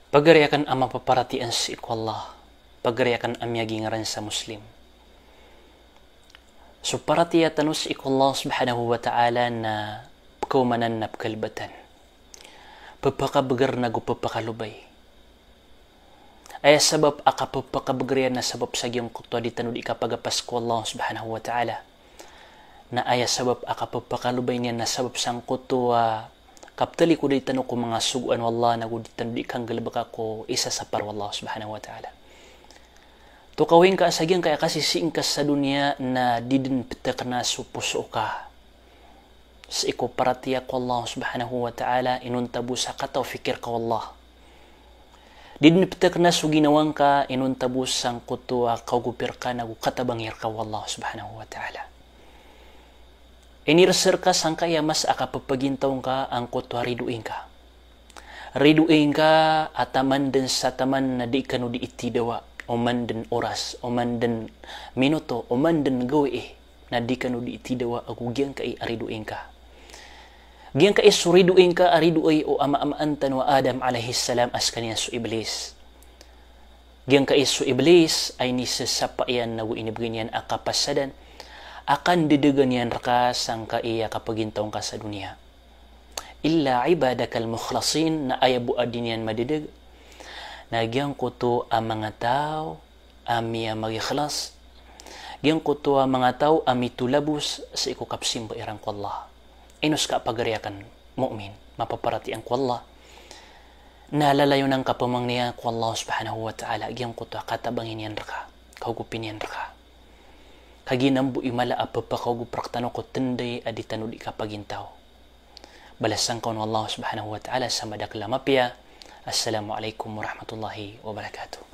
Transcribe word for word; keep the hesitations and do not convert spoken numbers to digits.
Pagari akn a mapaparatiyaya sii ko Allah, pagari akn a miyagingaran sa Muslim. So paratiyaya tano sii ko Allah subhanahu wa ta'ala na pkaomanan na pkalbatan. Pphakabgr nago pphakalobay. Aya sabap a kapphakabgr iyan na sabap sa giyangkoto a di tano di kapagapas ko Allah subhanahu wa ta'ala. Na aya sabap a kapphakalobayn iyan na sabap sangkoto a kaptalikodi tano ko manga sogoan o Allah nago di tano di kanggalbka ko isa sa para o Allah subhanahu wa ta'ala. Tokawi ngka sa giyangkaya kasisii ngka sa doniya na di dn ptkna so poso ka sii ko paratiyaya ko Allah subhanahu wa ta'ala, inonta bo sa kataw fikir ka o Allah. Di dn ptkna so ginawa ngka, inonta bo sangkoto a kaogopi rka nago katabangi rka o Allah subhanahu wa ta'ala. Inirsa rka sangkaya masa a kappagintaw ngka angkoto a ridoay ngka. Ridoay ngka a taman dn sa taman na di kano di itidawa, oman dn oras, oman dn minuto, oman dn gawii, na di kano di itidawa ago giyangkai a ridoay ngka. Giyangkai so ridoay ngka a ridoay o ama-amaan tano a Adam alayhis salam a skaniyan so Iblis. Giyangkai so Iblis a inisasapa iyan nago inibgay niyan a kapasadan a kandadagan iyan rka sangkaya kapagintaw ngka sa doniya. Illa ibadakal mukhlasin, na aya bo a di niyan madadag na giyangkoto a manga taw a miyamagikhlas, giyangkoto a manga taw a mitolabos sii ko kapsimba iran ko Allah. Ino ska pagari akn mu'min, mapaparatiyaya ko Allah, na lalayon angka pamangniya ko Allah subhanahu wa ta'ala, giyangkoto a katabangi niyan rka, kaogopi niyan rka. Kagiya mambo i mala a pphakaogop rktano ko tnday a di tano di kapagintaw. Balasan ka on o Allah subhanahu wa ta'ala sa madakl a mapiya. Assalamu alaikum warahmatullahi wabarakatuh.